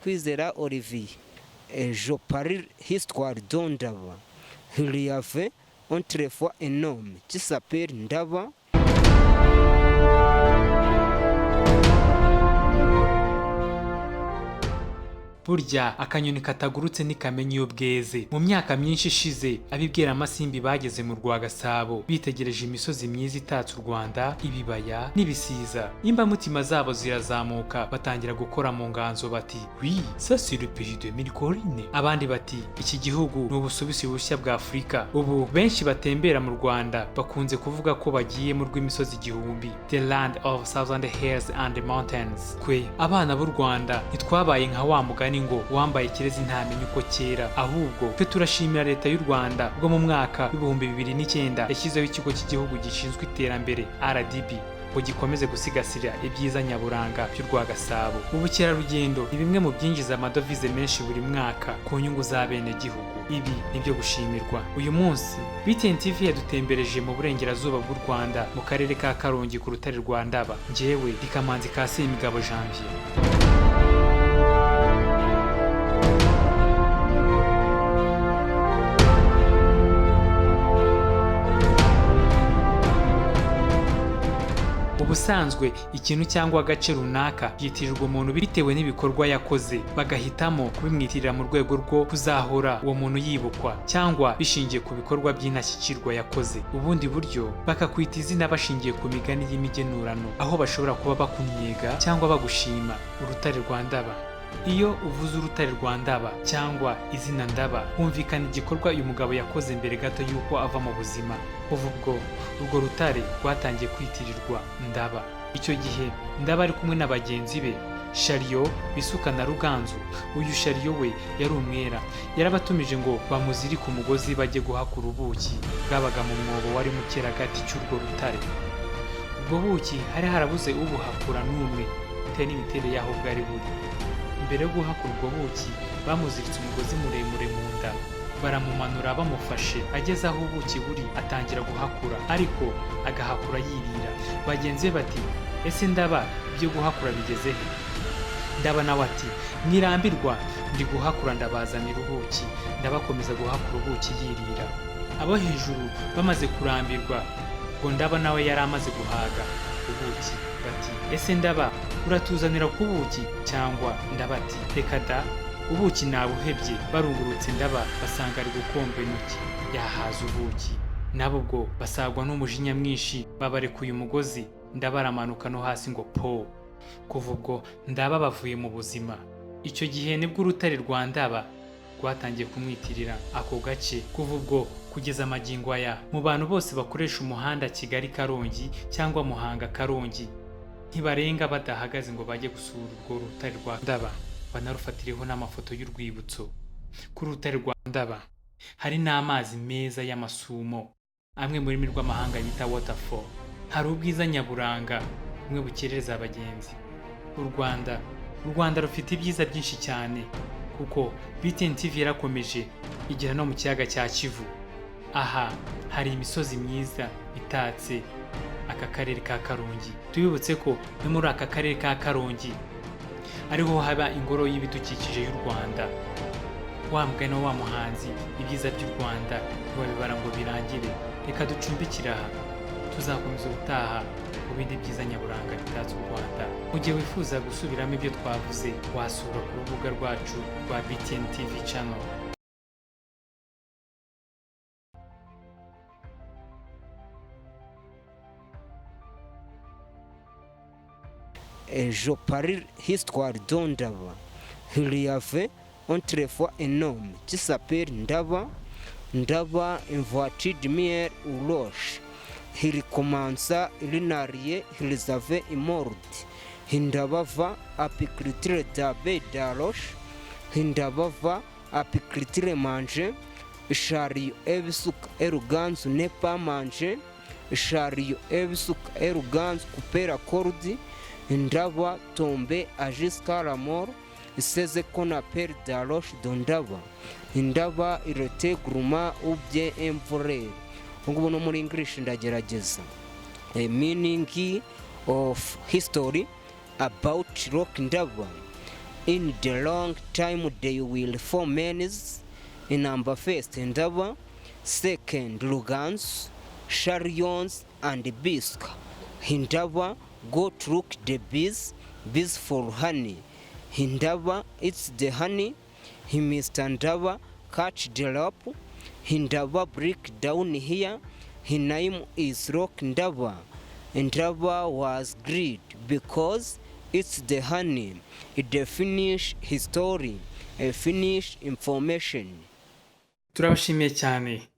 Kwizera Olivier, je parle histoire d'Ondaba. Il y avait autrefois un homme qui s'appelle Ndaba. Burya akanyoni katagurutse ntikamenya iyo bweze. Mu myaka myinshi ishize abibwira amasimbi bageze mu Rwagasabo bitegereje imisozi myiza itatse u Rwanda, ibibaya n'ibisiza. Imbamutima zabo zirazamuka batangira gukora mu nganzo bati oui, ça c'est le pays de mille collines. Abandi bati iki gihugu ni ubusuwisi bushya bwa Afurika. Ubu benshi batembera mu Rwanda bakunze kuvuga ko bagiye mu rw'imisozi igihumbi, the land of thousand hills and mountains. Kwe abana b'u Rwanda ntitwabaye nka wa mugani ngo wambaye kirezi ntamenye uko kera, ahubwo twe turashimira leta y'u Rwanda ubwo mu mwaka w'2009 yashyizeho ikigo cy'igihugu gishinzwe iterambere RDB ngo gikomeze gusigasira ibyiza nyaburanga by'u Rwagasabo. Ubukerarugendo ni bimwe mu byinjiza amadovize menshi buri mwaka ku nyungu za bene gihugu. Ibi nibyo gushimirwa. Uyu munsi BTN TV yadutembereje mu burengerazuba bw'u Rwanda mu karere ka Karongi ku rutare rwa Ndaba. Njyewe Rikamanzi ka Semigabo Janvier. Ubusanzwe ikintu cyangwa agace runaka byitirirwa umuntu bitewe n'ibikorwa yakoze, bagahitamo kubimwitirira mu rwego rwo kuzahora uwo muntu yibukwa, cyangwa bishingiye ku bikorwa by'intashyikirwa yakoze. Ubundi buryo bakakwita izina bashingiye ku migani y'imigenurano, aho bashobora kuba bakunnyega cyangwa bagushima. Urutare rwa Ndaba. Iyo uvuze urutare rwa Ndaba cyangwa izina Ndaba, humvikana igikorwa uyu mugabo yakoze mbere gato y'uko ava mu buzima. Kuva ubwo urwo rutare rwatangiye kwitirirwa Ndaba. Icyo gihe Ndaba ari kumwe na bagenzi be Shariyo, Bisuka na Ruganzu. Uyu Shariyo we yari umwera, yarabatumije ngo bamuzirike umugozi bajye guhakura ubuki bwabaga mu mwobo wari mu cyeragati cy'urwo rutare. Ubwo buki hari harabuze ubuhakura n'umwe bitewe n'imiterere y'aho bwari buri. Mbere yo guhakura ubwo buki bamuziritse umugozi muremure mu nda, baramumanura bamufashe. Ageze aho ubuki buri atangira guhakura, ariko agahakura yirira. Bagenzi be bati ese Ndaba ibyo guhakura bigeze he? Ndaba nawe ati nirambirwa ndi guhakura ndabazanira ubuki. Ndabakomeza guhakura ubuki yirira. Abo hejuru bamaze kurambirwa ngo Ndaba nawe yari amaze guhaga ubuki, bati ese Ndaba uratuzanira ku buki cyangwa? Ndaba ati reka da, ubuki nabuhebye. Barungurutse Ndaba basanga ari gukomba intoki yahaza ubuki. Nabo ubwo basagwa n'umujinya mwinshi babarekuye umugozi. Ndaba aramanuka no hasi ngo po. Kuva ubwo Ndaba bavuye mu buzima. Icyo gihe nibwo urutare rwa Ndaba rwatangiye kumwitirira ako gace. Kuva ubwo kugeza magingo aya, mu bantu bose bakoresha umuhanda Kigali Karongi cyangwa Muhanga Karongi, ntibarenga badahagaze ngo bajye gusura urwo rutare rwa Ndaba, banarufatireho n'amafoto y'urwibutso. Ku rutare rwa Ndaba hari n'amazi meza y'amasumo, amwe mu rurimi rw'amahanga yita waterfall. Hari ubwiza nyaburanga bumwe bukerereza abagenzi. U Rwanda rufite ibyiza byinshi cyane, kuko BTN TV yarakomeje igera no mu kiyaga cya Kivu. Aha hari imisozi myiza itatse aka karere ka Karongi. Tubibutse ko no muri aka karere ka Karongi ariho haba ingoro y'ibidukikije y'u Rwanda. Wa mugani wa muhanzi, ibyiza by'u Rwanda ntibabibara ngo birangire. Reka ducumbikira aha, tuzakomeza ubutaha mu bindi byiza nyaburanga bitatse u Rwanda. Mu gihe wifuza gusubiramo ibyo twavuze, wasura ku rubuga rwacu rwa BTN TV channel. Je parle histoire d'Ondaba. Il y avait autrefois un homme qui s'appelle Ndaba. Ndaba en voiture de miel ou roche. Il commença, il n'arriait, ils avaient mort. Ndaba va apiculture d'abeilles de roche. Ndaba va apicritire manje ishariyo ebisuka eruganzu nepa manje ishariyo ebisuka eruganzu kupera kordi ndaba tombe ajiska la mort iseze kona per daroche dondaba indaba irete gruma ubye emvorere ngubu no muri English ndagerageza a meaning of history about rock ndaba in the long time they will form menes in number first ndaba second lugans charions and bisk hindaba go to look the bees for honey hindaba it's the honey he Mr. Ndaba catch the rope hindaba break down here his name is rock ndaba Ndaba was great because it's the honey it the Finnish history a Finnish information. Turabashimiye cyane